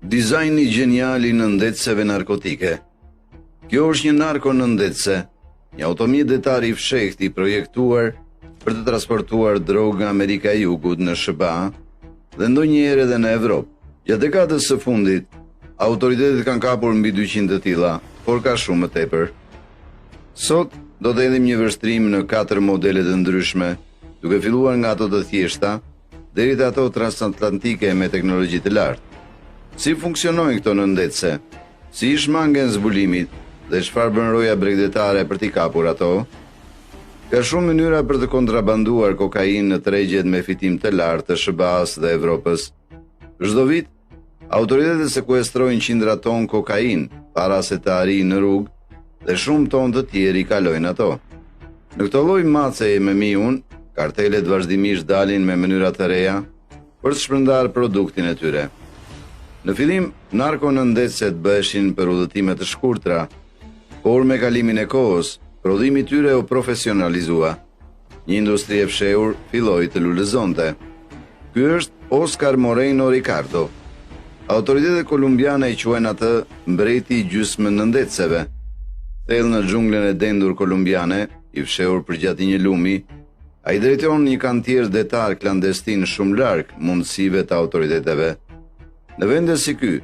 Dizajni gjenial i nëndetëseve narkotike. Kjo është një narko nëndetëse, një automjet detar i fshehtë i projektuar për të transportuar drogë nga Amerika e Jugut në SHBA dhe ndonjëherë edhe në Evropë. Gjatë dekadës së fundit, autoritetet kanë kapur mbi 200 të tilla, por ka shumë më tepër. Sot do të hedhim një vështrim në katër modele të ndryshme, duke filluar nga ato të thjeshta deri te ato transatlantike me teknologji të lartë. Si funksionojnë këto nëndetëse? Si i shmangen zbulimit dhe çfarë bën roja bregdetare për t'i kapur ato? Ka shumë mënyra për të kontrabanduar kokainë në tregjet me fitim të lartë të SHBA-së dhe Evropës. Çdo vit, autoritetet sekuestrojnë qindra ton kokainë para se të arrijë në rrugë dhe shumë ton të tjerë i kalojnë ato. Në këtë lojë maceje me miun, kartelet vazhdimisht dalin me mënyra të reja për të shpërndarë produktin e tyre. Në fillim, narko-nëndetëset bëheshin për udhëtime të shkurtra, por me kalimin e kohës, prodhimi i tyre u profesionalizua. Një industri e fshehur filloi të lulëzonte. Ky është Oscar Moreno Ricardo. Autoritetet kolumbiane e quajnë atë mbreti i gjysmë nëndetëseve. Thellë në xhunglën e dendur kolumbiane, i fshehur përgjatë një lumi, ai drejton një kantier detar klandestin shumë larg mundësive të autoriteteve. Në vende si ky,